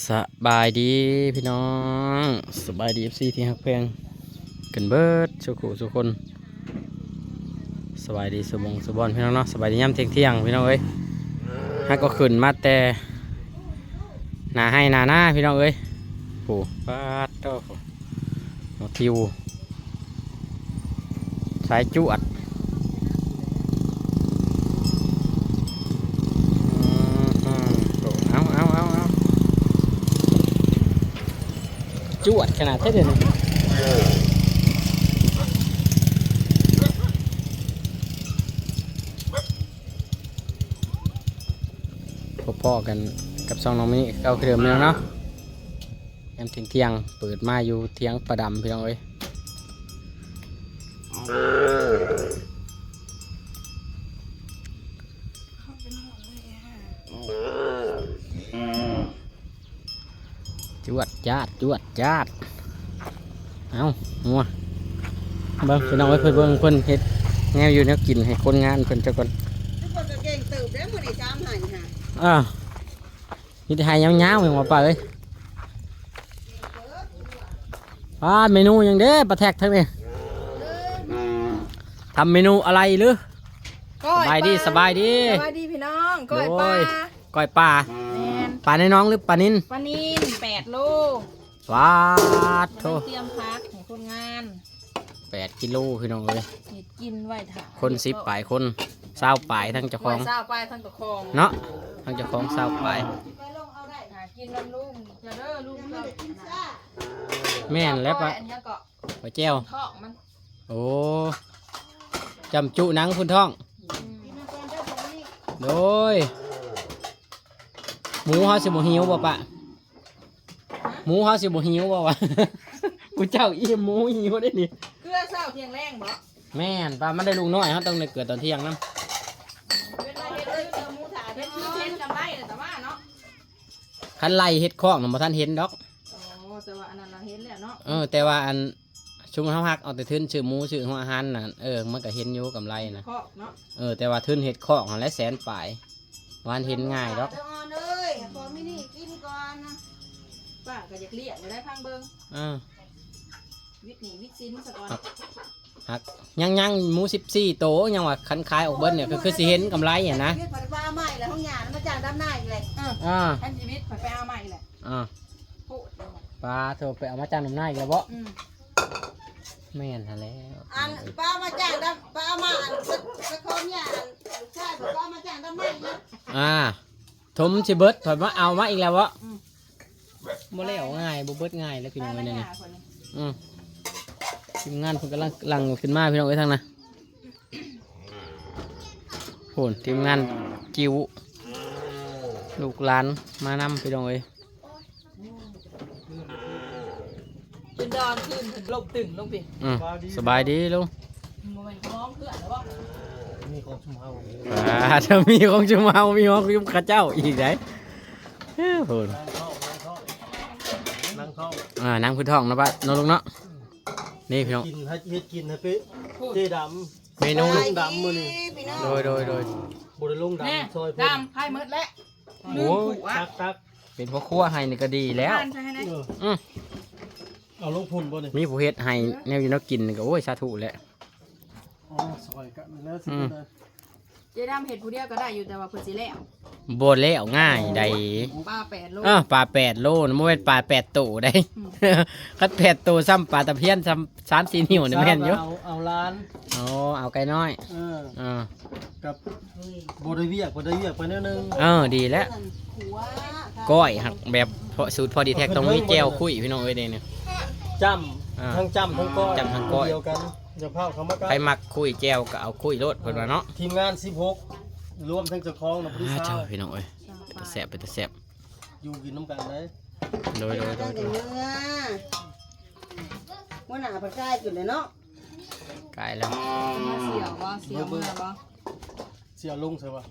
ສະບາຍດີພີ່ນ້ອງ ສະບາຍດີ ເອັຟຊີ ທີ່ຮັກແພງກັນເບິດສູ່ຄູ່ສູ່ຄົນ. ສະບາຍດີສູ່ໝ່ອງສູ່ບ່ອນພີ່ນ້ອງເນາະ ສະບາຍດີຍາມທ່ຽງໆ ພີ່ນ້ອງເອີຍ. ຫາກໍຂຶ້ນມາແຕ່ໜ້າໄຮ່ໜ້ານາພີ່ນ້ອງເອີຍ. ໂອ້ ປາດໂທ້ ໝໍທິວ ສາຍຈວດ. ອືມ ເອົາ ເອົາ ເອົາ ເອົາ ຈວດຂະໜາດແທ້ເດນີ້. ພໍ້ໆກັນກັບຊ່ອງນ້ອງມິນິເກົ່າຄືເດີມແລ້ວເນາະ. ຍາມທ່ຽງໆ ເປີດມາຢູ່ຖຽງປາດຳ ພີ່ນ້ອງເອີຍ. ຈວດຈາດ ຈວດຈາດ. ເອົ້າ ງົວ ເບິ່ງພີ່ນ້ອງເອີຍ ເພິ່ນເບິ່ງ ເພິ່ນເຮັດແນວຢູ່ແນວກິນໃຫ້ຄົນງານເພິ່ນຊະກ່ອນ. ຄືເພິ່ນກໍເກັ່ງເຕີບເດ້ມື້ນີ້ ຊາມໄຮ່ຫາ ອ່າ ມີແຕ່ໄຮ່ຍາວໆ ແມ່ນບໍ່ປ້າເອີຍ? ອ່າ ເມນູຫຍັງເດ້ ປ້າແທັກທາງນີ້? ທຳເມນູອະໄລຫຼື? ກ້ອຍປາ ສະບາຍດີ ສະບາຍດີ ສະບາຍດີພີ່ນ້ອງ ກ້ອຍປາ ໂດຍ ກ້ອຍປາ ແມ່ນ ປາໃນໜອງຫຼືປານິນ? ປານິນ ແປດໂລ. ປາດໂທ້ ກຳລັງຕຽມຜັກໃຫ້ຄົນງານ ແປດກິໂລ ພີ່ນ້ອງເອີຍ. ເຮັດກິນໄວ້ຖ້າ ຄົນສິບປາຍຄົນ ຊາວປາຍທັງເຈົ້າຂອງ ໂອ້ຍ ຊາວປາຍທັງເຈົ້າຂອງເນາະ ທັງເຈົ້າຂອງຊາວປາຍ. ຫາກິນນຳລຸງເຈົ້າເດີ ລຸງເຈົ້າ ແມ່ນແລ້ວປະ ອັນນີ້ກໍ ປາແຈ່ວ ທ້ອງມັນ ໂອ້ ຈຳຈຸໜັງພຸ້ນທ້ອງ. ອືມ ໂດຍ ໝູເຮົາຊິບໍ່ຫິວບໍ່ປະ? ໝູເຮົາຊິບໍ່ຫິວບໍ່ວະ? ຜູ້ເຈົ້າອີ່ມ ໝູຫິວເດ້ນີ້ ເກືອເຊົ້າທ່ຽງແລງບໍ່? ແມ່ນ ປະ ມັນໄດ້ລູກນ້ອຍ ເຮົາຕ້ອງໄດ້ເກືອຕອນທ່ຽງນຳ. ເວລາເຮັດຄືໝູຖ້າເຮັດຄືເຫັນກັນໄວ້ແຕ່ວ່າເນາະ ຄັນໄລ່ເຮັດຄອກນະບໍ່ທັນເຫັນດອກ. ອໍ ແຕ່ວ່າອັນນັ້ນລະເຫັນແລ້ວເນາະ. ເອີ ແຕ່ວ່າອັນ ສົມມຸດເຮົາຮັກເອົາແຕ່ທຶນຊື້ໝູຊື້ຫົວອາຫານນະ ເອີ ມັນກໍເຫັນຢູ່ກຳໄລນະ ຄອກເນາະ. ເອີ ແຕ່ວ່າທຶນເຮັດຄອກຫັ້ນແຫຼະແສນປາຍ ບໍ່ທັນເຫັນງ່າຍດອກ. ເດີອ່ອນເອີຍ ຂໍມິນິກິນກ່ອນນະ. ປ້າກໍຢາກລ້ຽງຢູ່ໄດ໋ ຟັງເບິ່ງ ເອີ ວິດໜີ້ວິດສິນສະກ່ອນ. ຮັກ ຍັງ ຍັງໝູສິບສີ່ໂຕ ຍັງວ່າຄັນຂາຍອອກເບິດນີ້ກໍຄືຊິເຫັນກຳໄລຫັ້ນນະ. ເຮັດພັດວ່າເອົາໃໝ່ແລ້ວ ຫ້ອງຫຍ້າມາຈ້າງດຳນາອີກແລ້ວ. ເອີ ເອີ ຄັນຊີວິດຂ້ອຍໄປເອົາໃໝ່ແລ້ວ. ເອີ ໂພດ ປາໂທ້ ໄປເອົາມາຈ້າງດຳນາອີກແລ້ວບໍ? ອືມ ແມ່ນຫັ້ນແຫຼະ. ອັນ ໄປເອົາມາຈ້າງດຳ ໄປເອົາມາ ອັນ ສະ ສະຄອນຍາ ອັນ ລູກຊາຍເພິ່ນກໍເອົາມາຈ້າງດຳນາອີກແລ້ວ. ອ່າ ຖົມຊິເບິດ ເພິ່ນມາເອົາມາອີກແລ້ວບໍ? ອືມ ບໍ່ແລ້ວງ່າຍ ບໍ່ເບິດງ່າຍແລ້ວ ພີ່ນ້ອງເອີຍ. ອືມ ທີມງານເພິ່ນກຳລັງຫຼັ່ງຂຶ້ນມາ ພີ່ນ້ອງເອີຍ ທາງນັ້ນ. ໂອ້ ທີມງານຈິ້ວ ລູກຫຼານມານຳ ພີ່ນ້ອງເອີຍ. ເປັນດອນຄືນເພິ່ນລົງຕຶງລົງພີ້. ອືມ ສະບາຍດີລຸງ. ບໍ່ແມ່ນຂອງເພື່ອນແລ້ວບໍ່? ມີຂອງຊຸມເຮົາ ອ່າ ມີຂອງຊຸມເຮົາ ມີຂອງຊຸມເຂົາເຈົ້າອີກໄດ໋. ເອີ ໂອ້ ນັ່ງທ້ອງ ນັ່ງທ້ອງ ນັ່ງທ້ອງ ອ່າ ນັ່ງພື້ນທ້ອງເນາະປ້າເນາະ ລຸງເນາະ. ນີ້ພີ່ນ້ອງ ກິນໃຫ້ ເຮັດກິນໃຫ້ເປະ ເຈ້ດຳ ເມນູ ລຸງດຳມື້ນີ້. ໂດຍ ໂດຍ ໂດຍ ບໍ່ໄດ້ລົງດຳ ແນ່ ຊ່ອຍເພິ່ນ ດຳໃຫ້ໝົດແລ້ວ. ໂອ້ ລືມຂົວ ຕັກໆ ເປັນພໍ່ຄົວໃຫ້ນີ້ກໍດີແລ້ວ. ເອີ ອືມ ເອົາລົງພຸ້ນບໍ່ນີ້? ມີຜູ້ເຮັດໃຫ້ແນວຢູ່ແນວກິນນີ້ກໍ ໂອ້ຍ ສາທຸແຫຼະ. ອໍ ຊ່ອຍກັນແລ້ວຊິ ອືມ ເຈົ້ດຳເຮັດຜູ້ດຽວກໍໄດ້ຢູ່ ແຕ່ວ່າເພິ່ນຊິແລ້ວ ບໍ່ແລ້ວງ່າຍໃດ໋. ປາແປດໂລ ເອີ ປາແປດໂລນະ ບໍ່ແມ່ນປາແປດໂຕໃດ໋. ອືມ ຄັນແປດໂຕ ສ່ຳປາຕະພຽນ ສ່ຳສາມສີ່ນິ້ວນີ້ແມ່ນຢູ່. ເອົາ ເອົາຫຼານ ອໍ ເອົາໄກ່ນ້ອຍ ເອີ ເອີ ກັບ ບໍ່ໄດ້ວຽກ ບໍ່ໄດ້ວຽກໄປແນວໜຶ່ງ. ເອີ ດີແລ້ວ ກ້ອຍຫັ້ນແບບ ເພາະສູດພໍດີແທ້ ຕ້ອງມີແຈ່ວຄຸຍ ພີ່ນ້ອງເອີຍ ເດນີ້. ຈ້ຳ ອ່າ ທັງຈ້ຳທັງກ້ອຍ ຈ້ຳທັງກ້ອຍ ດຽວກັນ. ຢ່າພາວເຂົ້າມາໃກ້ ໃຜມັກຄຸຍແຈ່ວກໍເອົາຄຸຍໂລດ ເພິ່ນວ່າເນາະ. ທີມງານສິບຫົກ ລວມທັງເຈົ້າຂອງນະ ພໍດີຊາວ. ພີ່ນ້ອງເອີຍ ເປັນຕາແຊບ ເປັນຕາແຊບ. ຢູ່ກິນນຳກັນເດ້. ໂດຍ ໂດຍ ໂດຍ ໂດຍ. ຫົວໜ້າເພິ່ນກາຍຂຶ້ນແລ້ວເນາະ ກາຍແລ້ວ. ມາສ່ຽວບໍ່? ສ່ຽວເມືອບໍ່? ສ່ຽວລົງໃສ່ບໍ່?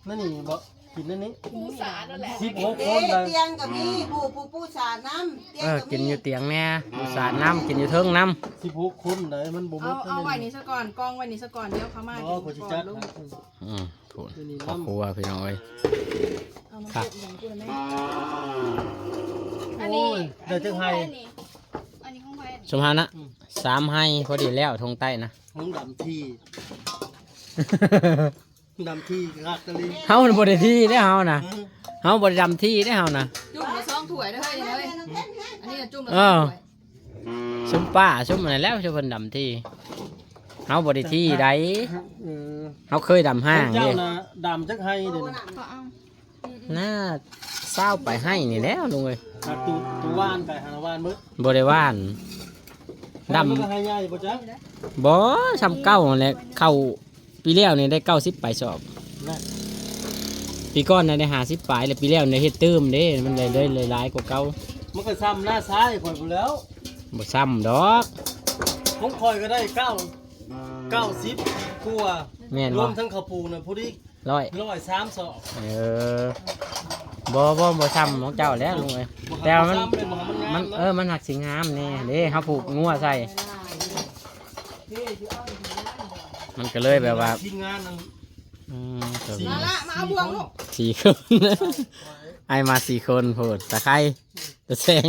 ນັ້ນນີ້ບໍ່? ກິນນັ້ນນີ້ ປູສາດນັ້ນແຫຼະ ສິບຫົກຄົນ. ເອີ ຕຽງກໍມີ ປູ ປູ ປູສາດນຳ ຕຽງ ເອີ ກໍມີ ກິນຢູ່ຕຽງແດ່ ປູສາດນຳ ກິນຢູ່ເທິງນຳ. ສິບຫົກຄົນໃດ໋ ມັນບໍ່ໝົດ. ເອົາ ເອົາໄວ້ນີ້ຊະກ່ອນ ກອງໄວ້ນີ້ຊະກ່ອນ ດຽວເຂົາມາ. ບໍ່ ຂ້ອຍຊິຈັດໃຫ້. ອືມ ໂອ້ ພໍ່ຄົວ ພີ່ນ້ອງເອີຍ. ຄັກ ອັນນີ້ ໂອ້ຍ ໄດ້ຈັກໄຮ່ ອັນນີ້ຂອງໃຜ ອັນນີ້ຂອງໃຜ ສົມຫານນະ ອືມ ສາມໄຮ່ພໍດີແລ້ວ ທົ່ງໃຕ້ນະ ຂອງດຳທີ ດຳທີຄັກອີ່ຫຼີ ເຮົາບໍ່ໄດ້ທີເດ້ເຮົານະ ເອີ ເຮົາບໍ່ໄດ້ດຳທີເດ້ເຮົານະ ຈຸ່ມລະສອງຖ້ວຍເດີ້ເຮີ້ຍ ອັນນີ້ນະຈຸ່ມລະ ເອີ ສອງຖ້ວຍ ຊຸມປ້າຊຸມອັນນັ້ນແລ້ວ ຊຸມເພິ່ນດຳທີ ເຮົາບໍ່ໄດ້ທີໃດ ເອີ ເຮົາເຄີຍດຳຫ້າງເດ້ ເຈົ້ານະ ດຳຈັກໄຮ່ເດ້ ໜ້າຊາວປາຍໄຮ່ນີ້ແຫຼະລຸງເອີຍ ອ່າ ຕູ ຕູຫວ່ານໄປຫາຫວ່ານເບິດ ບໍ່ໄດ້ຫວ່ານ ດຳ ໄຮ່ມັນກໍໄຮ່ໃຫຍ່ບໍ່ຈັກ ບໍ່ ສ່ຳເກົ່າຫັ້ນແຫຼະ ເຂົ້າປີແລ້ວນີ້ໄດ້ເກົ້າສິບປາຍສອບ ນະ ປີກ່ອນນະໄດ້ຫ້າສິບປາຍ ແລ້ວປີແລ້ວນີ້ເຮັດຕື່ມເດ້ ມັນໄດ້ ເອີ ໄດ້ຫຼາຍກວ່າເກົ່າ ມັນກໍສ່ຳໜ້າຊາຍຂ້ອຍພຸ້ນແລ້ວ ບໍ່ສ່ຳດອກ ຂອງຂ້ອຍກໍໄດ້ເກົ້າ ເກົ້າສິບກວ່າ ແມ່ນບໍ່ ລວມທັງເຂົ້າປູນະ ພໍດີ ຮ້ອຍ ຮ້ອຍສາມສອບ ເອີ ບໍ່ ບໍ່ ບໍ່ສ່ຳຂອງເຈົ້າແຫຼະລຸງເອີຍ ບໍ່ ແຕ່ວ່າມັນ ບໍ່ສ່ຳເລີຍ ບໍ່ ມັນງາມ ມັນ ເນາະ ເອີ ມັນຫາກຊິງາມແດ່ເດ້ ເຮົາຜູກງົວໃສ່ ມັນກໍເລີຍແບບວ່າ ທີມງານນັ້ນ ອືມ ເອີ ມາລະ ມາເອົາບ່ວງລູກ ສີ່ຄົນ ອ້າຍມາສີ່ຄົນ ໂພດ ຕາໄຄ ຕາແສງ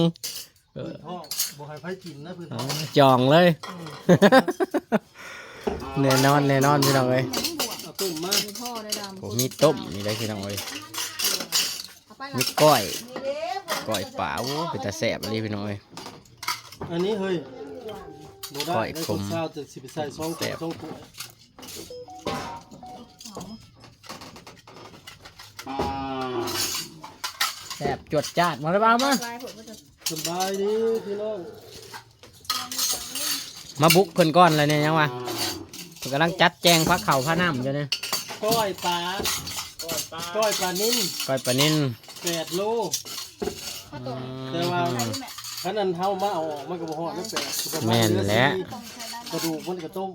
ເອີ ເພິ່ນທ້ອງ ບໍ່ໃຫ້ໃຜກິນນະ ເພິ່ນ ອໍ ທ້ອງ ຈອງເລີຍ ອືມ ແນ່ນອນ ແນ່ນອນພີ່ນ້ອງເອີຍ ເອົາຕົ້ມມາ ບໍ່ພໍໄດ້ດຳ ໂອ້ ມີຕົ້ມນີ້ໄດ້ພີ່ນ້ອງເອີຍ ເອົາໄປລະ ມີກ້ອຍ ກ້ອຍປາ ໂອ້ ເປັນຕາແຊບອີ່ຫຼີພີ່ນ້ອງເອີຍ ອັນນີ້ເຮີ້ຍ ບໍ່ໄດ້ ກ້ອຍຂົມ ໄດ້ຄົນຊາວ ຈະຊິໄປໃສ່ຊອງ ແຊບ ຊອງຖ້ວຍ ແຊບຈວດຈາດ ມາເດີ້ບ່າວມາ ສະບາຍດີພີ່ນ້ອງ ມາບຸກເພິ່ນກ່ອນລະນີ້ ຍັງວ່າເພິ່ນກຳລັງຈັດແຈງພາເຂົ້າພານ້ຳຢູ່ນີ້ ກ້ອຍປາ ກ້ອຍປານິນ ກ້ອຍປານິນ ແປດໂລ ອືມ ແຕ່ວ່າ ອືມ ຄັນອັນເຮົາມາເອົາອອກ ມັນກໍບໍ່ຮອດນະ ແປດ ແມ່ນແຫຼະ ກະດູກມັນກະຕົ້ມ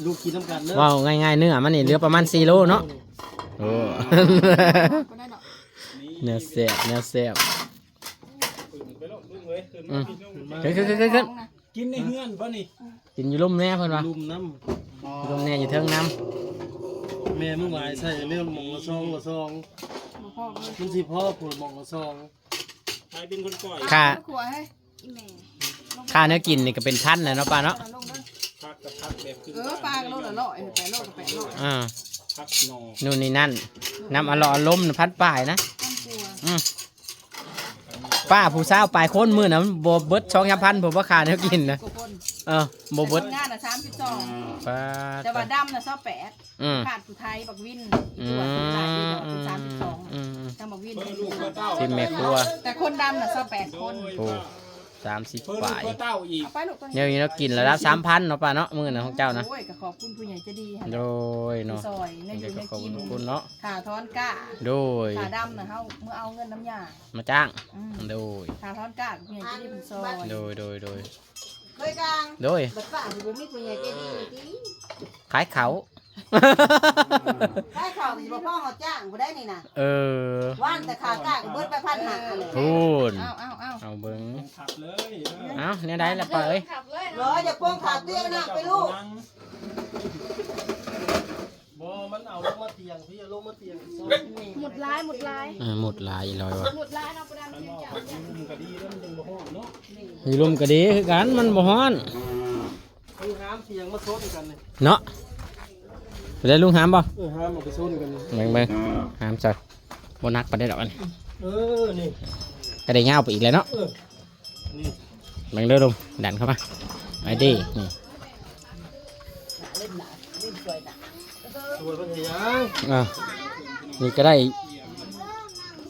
ລູກກິນນຳກັນເດີ ເວົ້າງ່າຍໆ ເນື້ອມັນນີ້ເຫຼືອປະມານສີ່ໂລເນາະ ໂອ້ ບໍ່ໄດ້ດອກ ແນວແຊບ ແນວແຊບ ອືມ ຂຶ້ນໆໆໆ ກິນໃນເຮືອນບໍ່ນີ້ ກິນຢູ່ລຸ່ມແດ່ເພິ່ນວ່າ ລຸ່ມນຳ ຢູ່ລຸ່ມແດ່ ຢູ່ເທິງນຳ ແມ່ມຶງຫຼາຍໃສ່ເລື່ອງໝ່ອງລະຊອງລະຊອງ ບໍ່ພໍເລີຍ ມັນຊິພໍພຸ້ນໝ່ອງລະຊອງ ໃຜເປັນຄົນກ້ອຍ ຄ່າ ຂ້າແນວກິນນີ້ກໍເປັນພັນແລ້ວເນາະປ້າເນາະ ເອີ ປ້າກໍໂລລະຮ້ອຍ ແປດໂລກໍແປດຮ້ອຍ ອ່າ ພັກໜໍ່ ນູ່ນນີ້ນັ້ນ ນຳອາຫຼໍ່ອາລົມນະ ພັນປາຍນະ ພັນກວ່າ ອືມ ປ້າຜູ້ຊາວປາຍຄົນ ມື້ນະມັນບໍ່ເບິດສອງສາມພັນ ເພິ່ນວ່າຄ່າແນວກິນນະ ເອີ ບໍ່ເບິດ ຄົນງານນະສາມສິບສອງ ປາດ ແຕ່ວ່າດຳນະຊາວແປດ ອືມ ຂາດຜູ້ໄທບັກວິນ ອືມ ອີ່ຕົວະທີ່ຂາຍດີດອກ ອືມ ສາມສິບສອງ ອືມ ທຳບັກວິນ ທີມແມ່ຄົວ ແຕ່ຄົນດຳນະຊາວແປດຄົນ ໂອ້ ສາມສິບປາຍ ເອົາໄປລູກ ແນວນີ້ເນາະ ກິນລະລະສາມພັນເນາະປ້າເນາະ ມື້ນະຂອງເຈົ້ານະ ໂອ້ຍ ກໍຂອບຄຸນຜູ້ໃຫຍ່ໃຈດີຫັ້ນ ໂດຍເນາະ ທີ່ຊ່ອຍແນວຢູ່ແນວກິນ ຂອບຄຸນເນາະ ຄ່າຖອນກ້າ ໂດຍ ຄ່າດຳນະ ເຮົາເມືອເອົາເງິນນຳຍ່າ ມາຈ້າງ ອືມ ໂດຍ ຄ່າຖອນກ້າກໍຜູ້ໃຫຍ່ໃຈດີເພິ່ນຊ່ອຍ ໂດຍ ໂດຍ ໂດຍ ເຄີຍກາງ ໂດຍ ບັດປ້າຊິບໍ່ມີຜູ້ໃຫຍ່ໃຈດີຕິ ຂາຍເຂົ້າ ຂາຍເຂົ້າຊິບໍ່ພໍເຮົາຈ້າງຜູ້ໃດນີ້ນະ ເອີ ຫວ່ານແຕ່ຂາກ້າກໍເບິດໄປພັນຫ້າແລ້ວ ພຸ້ນ ເອົາ ເອົາ ເອົາ ເອົາເບິ່ງ ເອົາແນວໃດລະປ້າເອີຍ ເອີ ຢ່າໂປ່ງຂາເຕຍນະໄປລູກ ບໍ່ ມັນເອົາລົງມາຕຽງ ພີ່ເອົາລົງມາຕຽງ ໝົດຫຼາຍ ໝົດຫຼາຍ ເອີ ໝົດຫຼາຍອີ່ຫຼອຍວ່າ ໝົດຫຼາຍເນາະ ປະດານເປັນເຈົ້າ ມີລົມກໍດີຄືກັນ ມັນບໍ່ຮ້ອນ ເອີ ຫາມຕຽງມາຊົນກັນນີ້ ເນາະ ໄປໄດ້ລຸງຫາມບໍ່ ເອີ ຫາມເອົາໄປຊົນກັນ ເບິ່ງໆ ຫາມຊະ ບໍ່ໜັກປານໃດດອກອັນ ເອີ ນີ້ ກໍໄດ້ຍາວໄປອີກແລ້ວເນາະ ເອີ ນີ້ ເບິ່ງເດີລຸງ ດັນເຂົ້າມາ ໄອ້ເດ້ ນີ້ ຊ່ວຍເພິ່ນເຮັດຫຍັງ ອ່າ ນີ້ກໍໄດ້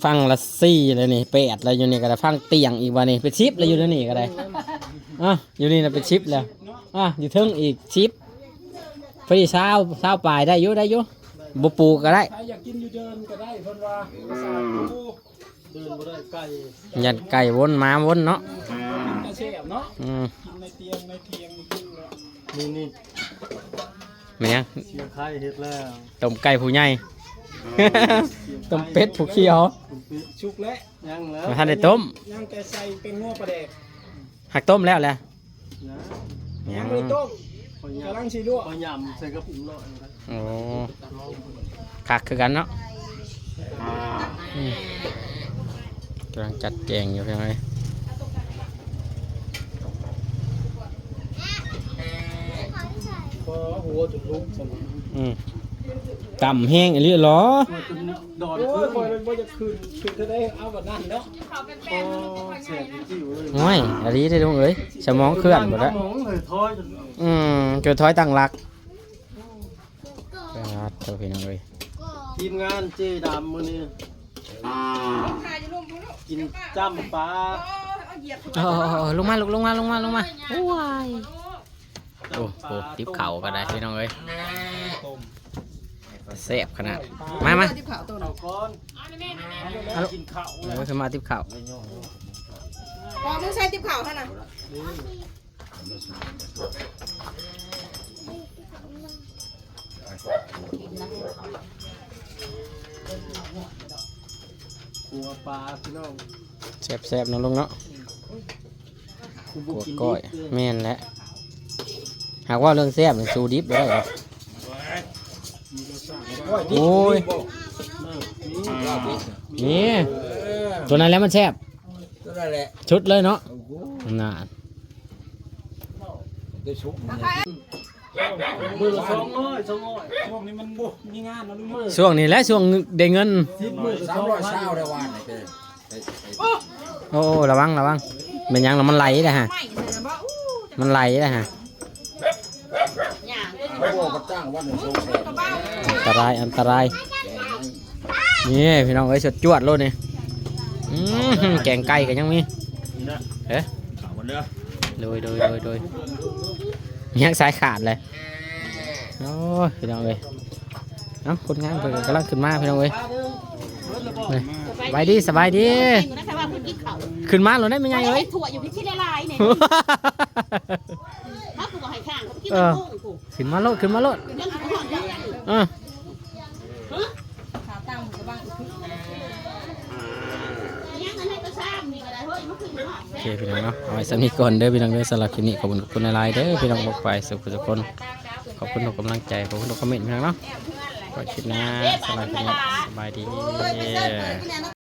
ຝັ່ງລະສີ່ແລ້ວນີ້ ແປດແລ້ວ ຢູ່ນີ້ກໍໄດ້ຝັ່ງຕຽງອີກ ບາດນີ້ເປັນສິບແລ້ວ ຢູ່ໃນນີ້ກໍໄດ້ ອ່າ ຢູ່ນີ້ນະເປັນສິບແລ້ວ ອ່າ ຢູ່ເທິງອີກສິບ ພໍດີຊາວ ຊາວປາຍ ໄດ້ຢູ່ ໄດ້ຢູ່ ບໍ່ປູກກໍໄດ້ ໃຜຢາກກິນຢູ່ເດີ່ນກໍໄດ້ ເພິ່ນວ່າ ເດີ່ນບໍ່ໄດ້ ໄກ່ ຢ້ານໄກ່ວົນມາວົນເນາະ ກິນແຕ່ແຊບເນາະ ອືມ ກິນໃນຕຽງ ໃນຕຽງກິນເນາະ ນີ້ ນີ້ ແມ່ນຫຍັງ ສຽງໄຂ່ເຮັດແລ້ວ ຕົ້ມໄກ່ຜູ້ໃຫຍ່ ຕົ້ມເປັດຜູ້ຂຽວ ຕົ້ມເປັດ ສຸກແລ້ວ ຍັງແລ້ວ ບໍ່ທັນໄດ້ຕົ້ມ ຍັງແຕ່ໃສ່ແປ້ງນົວປາແດກ ຫາກຕົ້ມແລ້ວແຫຼະ ຍັງ ຍັງບໍ່ໄດ້ຕົ້ມ ຂ້ອຍຫຍ້ຳ ກຳລັງຊິລວກ ຂ້ອຍຫຍ້ຳໃສ່ກະປຸງເນາະ ໂອ້ ຄັກຄືກັນເນາະ ອືມ ກຳລັງຈັດແຈງຢູ່ພີ່ນ້ອງເອີຍ. ບໍ່ ຫົວຈົນລຸກຊັ້ນ ອືມ ຕ່ຳແຮງອີ່ຫຼີເນາະ ດອນ ໂອ້ຍ ຂ້ອຍບໍ່ຢາກຂຶ້ນ ຂຶ້ນເທື່ອໃດເອົາບັດນັ້ນເນາະ. ໂອ້ ແຊບຈິງໆເລີຍ ໂອ້ຍ ອີ່ຫຼີເດ້ລຸງເອີຍ ສະໝອງເຄື່ອນໝົດແລ້ວ ສະໝອງເລີຍ ຖອຍ ອືມ ຈົນຖອຍຕັ້ງຫຼັກ. ປາດໂທ ພີ່ນ້ອງເອີຍ ທີມງານເຈດຳມື້ນີ້ ກິນຈ້ຳປາ. ເອີ ເອີ ເອີ ລົງມາລູກ ລົງມາ ລົງມາ ລົງມາ ໂອ້ຍ. ໂອ້ໂຫ ຕິບເຂົ້າກໍໄດ້ພີ່ນ້ອງເອີຍ ແຊບຂະໜາດ. ມາ ມາ ຕິບເຂົ້າໂຕ ເອົາກ່ອນ ເອົາ ກິນເຂົ້າ ເອີ ຂຶ້ນມາຕິບເຂົ້າ ບໍ່ ມຶງໃສ່ຕິບເຂົ້າຫັ້ນນະ. ຂົ້ວປາພີ່ນ້ອງ ແຊບໆເນາະລຸງເນາະ. ຂົ້ວກ້ອຍ ແມ່ນແຫຼະ ຫາກເວົ້າເລື່ອງແຊບນີ້ສູ້ດິບບໍ່ໄດ້ດອກ. ໂອ້ຍ ນີ້ ໂຕນັ້ນແຫຼະມັນແຊບ ໂຕນັ້ນແຫຼະ ສຸດເລີຍເນາະ. ໂອ້ໂຫ ນັ້ນ ໄດ້ສຸກ ມື້ລະສອງຮ້ອຍ ສອງຮ້ອຍ ຊ່ວງນີ້ມັນບໍ່ມີງານເນາະລຸງເນາະ ຊ່ວງນີ້ແຫຼະ ຊ່ວງໄດ້ເງິນ ສິບມື້ ສາມຮ້ອຍຊາວໄດ້ວານນີ້. ໂອ້ ລະວັງ ລະວັງ ແມ່ນຫຍັງລະ ມັນໄຫຼເດ້ຮະ ມັນໄຫຼເດ້ຮະ. ອັນຕະລາຍ ອັນຕະລາຍ. ນີ້ພີ່ນ້ອງເອີຍ ສົດຈວດໂລດນີ້. ອືມ ແກງໄກ່ກໍຍັງມີ. ເອີ ໂດຍ ໂດຍ ໂດຍ ໂດຍ ຍັງສາຍຂາດເລີຍ. ໂອ້ຍ ພີ່ນ້ອງເອີຍ ເອົ້າ ຄົນງານເພິ່ນກໍກຳລັງຂຶ້ນມາ ພີ່ນ້ອງເອີຍ. ນີ້ ສະບາຍດີ ສະບາຍດີ. ຂຶ້ນມາໂລດໄດ໋ແມ່ໃຫຍ່ເອີຍ. ຖົ່ວຢູ່ພີ້ຫຼາຍໆນີ້ ເຮົາກໍບໍ່ໃຫ້ຂ້າງເຂົາກິນ ເອີ ໂມງພຸ້ນ. ຂຶ້ນມາໂລດ ຂຶ້ນມາໂລດ ຍັງບໍ່ຮອດດອກ. ເອີ ຂາຕັ້ງກໍບັງອີກຄື ຍັງອັນນັ້ນກໍຊ້ຳນີ້ກໍໄດ້ເຮີ້ຍ ມາຂຶ້ນມາ. ໂອເຄ ພີ່ນ້ອງເນາະ ເອົາໄວ້ສ່ຳນີ້ກ່ອນເດີພີ່ນ້ອງເດີ. ສຳລັບຄລິບນີ້ ຂອບຄຸນ ຂອບຄຸນຫຼາຍໆເດີພີ່ນ້ອງ ທຸກຝ່າຍ ສູ່ຜູ້ທຸກຄົນ. ຂອບຄຸນທຸກກຳລັງໃຈ ຂອບຄຸນທຸກຄອມເມັນພີ່ນ້ອງເນາະ. ໄວ້ຄລິບໜ້າ ສຳລັບຄລິບນີ້ ສະບາຍດີ.